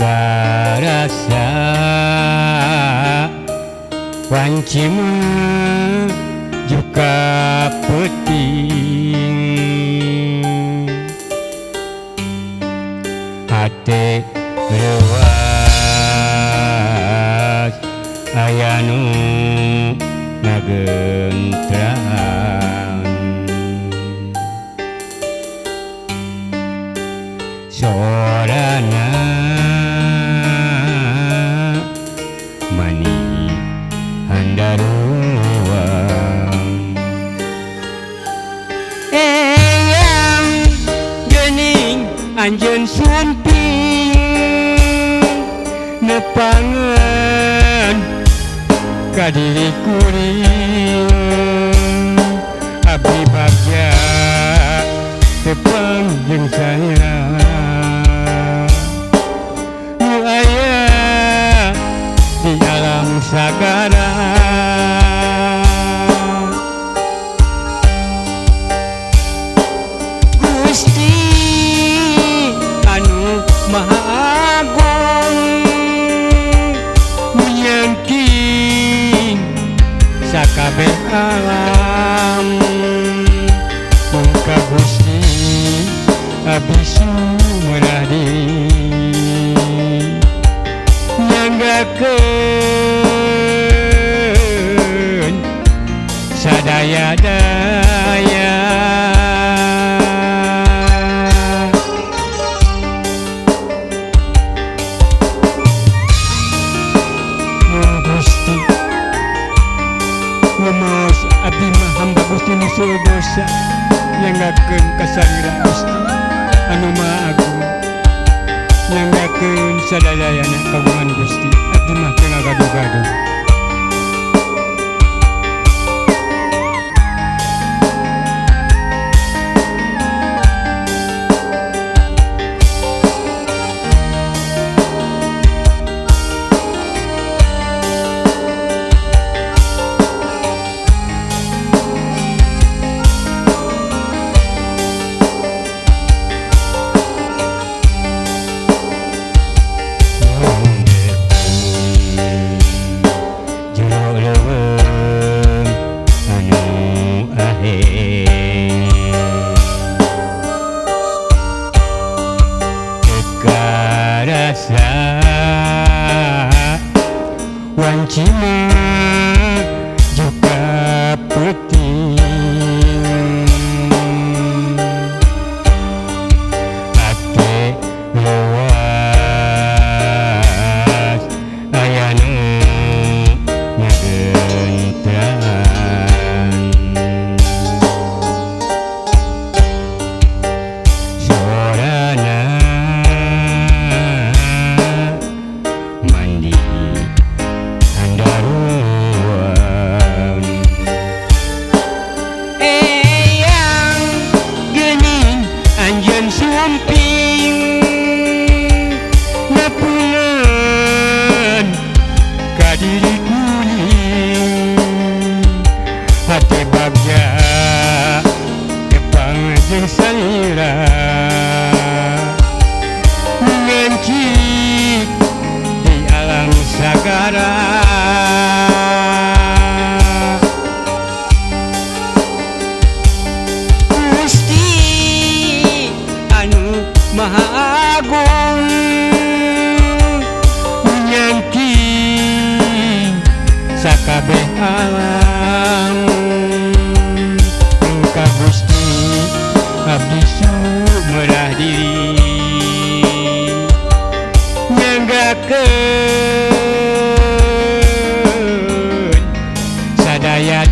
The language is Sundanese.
Teu karasa wanci maju ka peuting hate reuwas aya nu ngagentrang sorana mani handaruang. Eyang geuning anjeun sumping nepangan ka diri kuring abdi bagja tepang jeung salira nu aya di alam sagara. Gusti anu Maha Agung nyangking sakabeh alam mungka Gusti abdi sumerah diri nyanggakeun sadaya-daya. Gusti lumaos abdi mah hamba Gusti nu seueur dosa nyanggakeun ka salira Gusti anu Maha Agung nyanggakeun sadayana kagungan Gusti abdi mah teu ngagaduh-gaduh. Jero leuweung anu aheng teu karasa wanci maju ka peuting hate leuwas aya nu ngagentrang sorana mandi handaruan. Eyang geuning anjeun sumping nepungan ka diri kuring hate bagja tepang jeung salira ngancik di alam sagara. Gusti anu Maha Agung nyangking sakabeh alam mungka Gusti abdi sumerah diri nyanggakeun sadaya.